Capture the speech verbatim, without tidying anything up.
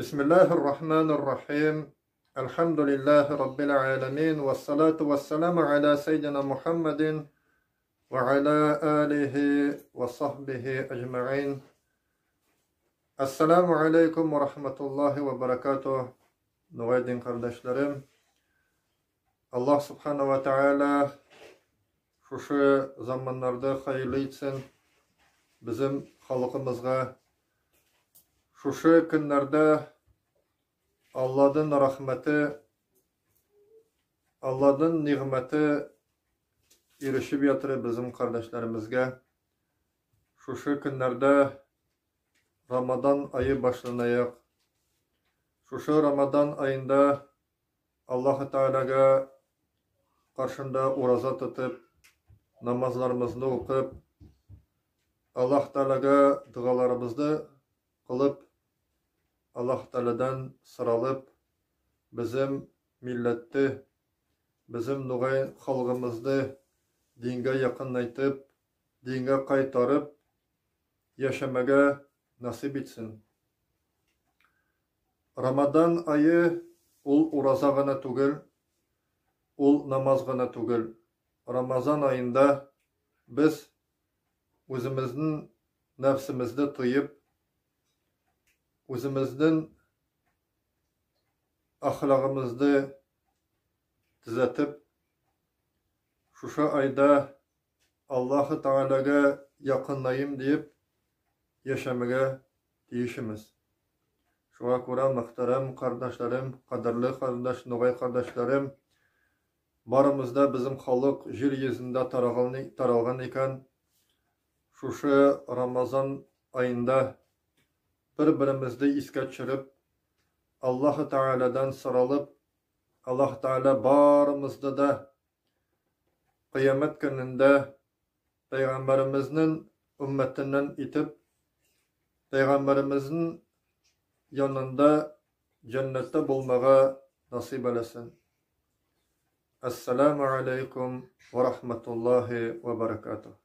بسم الله الرحمن الرحيم. الحمد لله رب العالمين، والصلاة والسلام على سيدنا محمد وعلى آله وصحبه أجمعين. السلام عليكم ورحمة الله وبركاته. Ногай дин кардашларым, Аллах Субханаху ва Тааля шушы заманларды хайырлы этсин бизим халкымызга. Шушы куьнлерде Алладынъ рахмети, Алладынъ нимети эрисип ятыр бизим кардашларымызга. Шушы куьнлерде Рамадан айы башланаяк. Шушы Рамадан айында Аллаху Тааляга каршында ораза тутып, намазларымызды окып, Аллах Тааляга дуаларымызды кылып, Аллах Таалядан соралып, бизим миллетти, бизим ногай халкымызды динге якынайтып, динге кайтарып яшамага насып этсин. Рамадан айы ол ораза гана туьгил, ол намаз гана туьгил. Рамазан айында биз оьзимиздинъ нефсимизди тыйып, оьзимиздинъ ахлагымызды туьзетип, шушы айда Аллаху Тааляга якынайым деп яшамага тийисмиз. Шуга коьре, мухтарам кардашларым, кадирли кардаш, ногай кардашларым, барымыз да, бизим халк ер юзинде таралган, таралган экен, шушы Рамазан айында бир-биримизди эске туьсирип, Аллаху Таалядан соралып, Аллаху Тааля барымызды да кыямат куьнинде пайгамбаримиздинъ уьмметиннен этип, пайгамбаримиздинъ янында, женнетте болмага насып эйлесин. Ассаламу алейкум ва рахматуллахи ва баракатух.